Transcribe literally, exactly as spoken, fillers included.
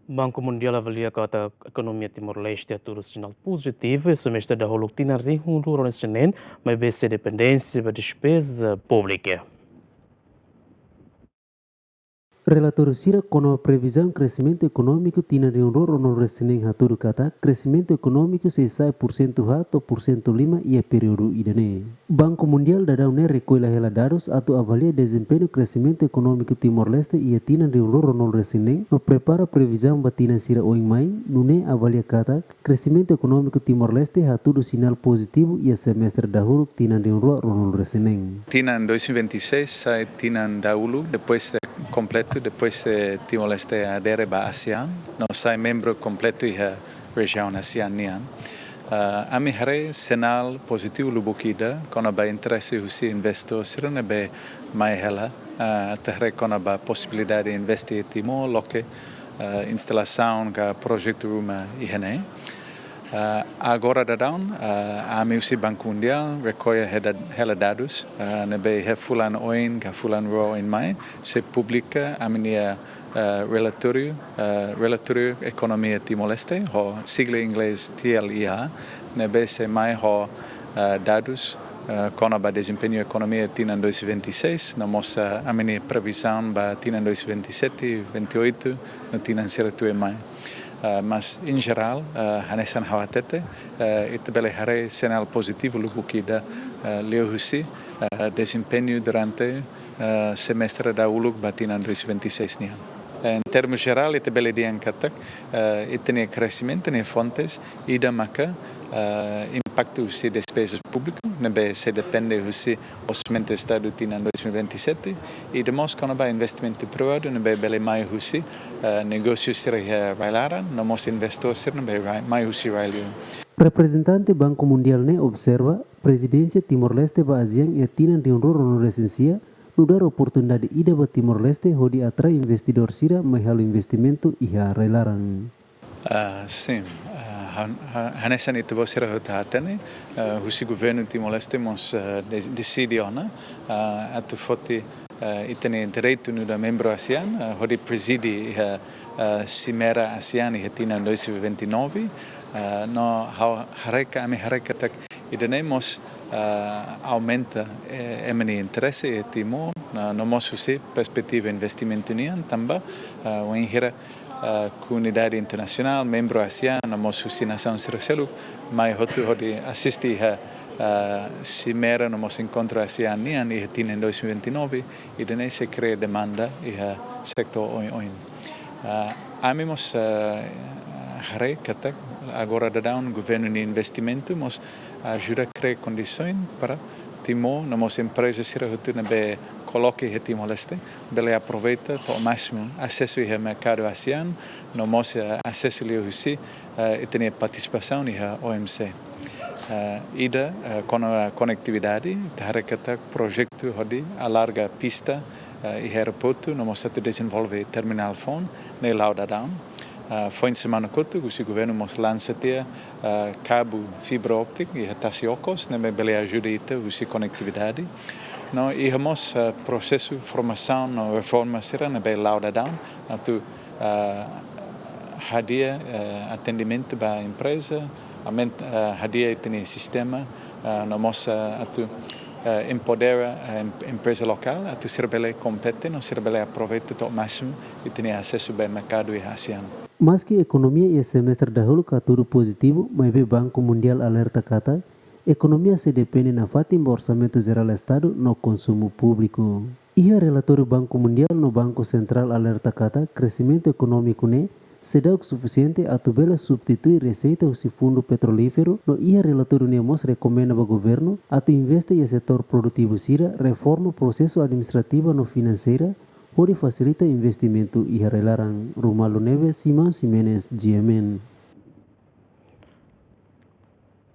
Banku Mundiál avalia katak ekonomia Timor-Leste hatudu sinál pozitivu iha semestre dahuluk tinan rihun rua ruanulu-resin-neen, maibé sei dependénsia ba despeza públika. Relatóriu sira kona-ba previzaun kresimentu ekonómiku tinan rihun rua ruanulu-resin-neen hatudu katak kresimentu ekonómiku sei sa'e pursentu haat to'o pursentu lima iha períodu ida-ne'e. Banku Mundiál daudaun ne'e rekolla hela dadus atu avalia dezempeñu kresimentu ekonómiku Timor-Leste iha tinan rihun rua ruanulu-resin-neen no prepara previzaun ba tinan sira oin mai, nune'e avalia katak kresimentu ekonómiku Timor-Leste hatudu sinál pozitivu iha semestre dahuluk tinan rihun rua ruanulu-resin-neen. Tinan dois mil e vinte e seis sai tinan dahuluk depois de kompletu, depois de Timor-Leste adere ba ASEAN, no sai membru kompletu iha rejiaun ASEAN nian. Ah, ami haree sinál pozitivu lubuk ida kona-ba interese husi investidór sira ne'ebé mai hela, ah, atu haree kona-ba posibilidade investe iha Timor, loke, ah, instalasaun ka projetu ruma iha ne'e. Ah, agora daudaun, ah, ami husi Banku Mundiál rekolla heda-, hela dadus, ah, ne'ebé iha fulan oin ka fulan rua oin mai sei publika ami-nia, ah, relatóriu, ah, Relatóriu Ekonomia Timor-Leste, ho sigla inglés T L E R, ne'ebé sei mai ho, ah, dadus, ah, kona-ba dezempeñu ekonomia tinan dois mil e vinte e seis, no mós, ah, ami-nia previzaun ba tinan dois mil e vinte e sete, vinte e oito, no tinan sira tuirmai. Ah, mas, em geral, ah, hanesan ha'u hatete, ah, ita bele haree sinál pozitivu lubuk ida, ah, liuhusi, ah, dezempeñu durante, ah, semestre dahuluk ba tinan dois mil e vinte e seis nian. Em termos jerál, ita bele dehan katak, ah, ita-nia kresimentu nia fontes ida maka, ah, impaktu husi despeza públiku, ne'ebé sei depende husi orsamentu Estadu tinan dois mil e vinte e sete, i ida mós kona-ba investimentu privadu ne'ebé bele mai husi, eh, negósiu sira iha rai-laran, no mós investidór sira ne'ebé rai-, mai husi rai-li'ur. Reprezentante Banku Mundiál ne'e observa, prezidénsia Timor-Leste ba ASEAN iha tinan rihun rua ruanulu-resin-sia, nu'udar oportunidade ida ba Timor-Leste hodi atrai investidór sira mai halo investimentu iha rai-laran. Ah, sin. Ah, han-, ha-, hanesan ita-boot sira hotu hatene, ah, husi governu Timor-Leste mós, ah, de-, deside ona, ah, atu foti, ah, ita-nia direitu nu'udar membru ASEAN, ah, hodi prezide iha, ah, Simeira ASEAN iha tinan dois mil e vinte e nove, ah, no ha'u haree ka-, ami haree katak ida-ne'e mós, ah, aumenta, eh, ema nia interese iha Timor, no, no mós husi perspetiva investimentu nian, tanba, ah, wainhira, ah, komunidade internasionál, membru ASEAN, no mós husi nasaun sira seluk, mai hotu hodi asiste iha, ah, simeira no mós enkontru ASEAN nian iha tinan dois mil e vinte e nove, ida-ne'e sei kria demanda iha setór oin-oin. Ah, ami mós, ah, haree katak agora daudaun governu nia investimentu mós ajuda kria kondisaun para Timor, no mós empreza sira hotu ne'ebé koloka iha Timor-Leste, bele aproveita to'o másimu asesu iha merkadu ASEAN, no mós, eh, asesu liuhusi, eh, ita-nia partisipasaun iha O M C. Eh, ida, eh, kona-, konektividade, ita haree katak projetu hodi alarga pista, eh, iha aeroportu, no mós atu dezenvolve terminál foun, ne'e la'o daudaun. Ah, foin semana kotuk, husi governu mós lansa tiha, ah, kabu fibra óptika iha tasi okos, ne'ebé bele ajuda ita husi konektividade. No iha mós, ah, prosesu formasaun no reforma sira ne'ebé la'o daudaun, atu, ah, hadi'a, eh, atendimentu ba empreza, aument-, ah, hadi'a ita-nia sistema, ah, no mós, ah, atu, ah, empodera, ah, em-, empreza lokál, atu sira bele kompete, no sira bele aproveita to'o másimu ita-nia asesu ba merkadu iha ASEAN. Maski ekonomia iha semestre dahuluk hatudu pozitivu, maibé Banku Mundiál alerta katak ekonomia sei depende nafatin ba Orsamentu Jerál Estadu no konsumu públiku. Iha relatóriu Banku Mundiál no Banku Sentrál alerta katak kresimentu ekonómiku ne'e seidauk sufisiente atu bele substitui reseita husi fundu petrolíferu, no iha relatóriu ne'e mós rekomenda ba governu atu investe iha setór produtivu sira, reforma prosesu administrativa no finanseira, hodi fasilita investimentu iha rai-laran. Ruma Lunebe, Simão Ximenes, G M N.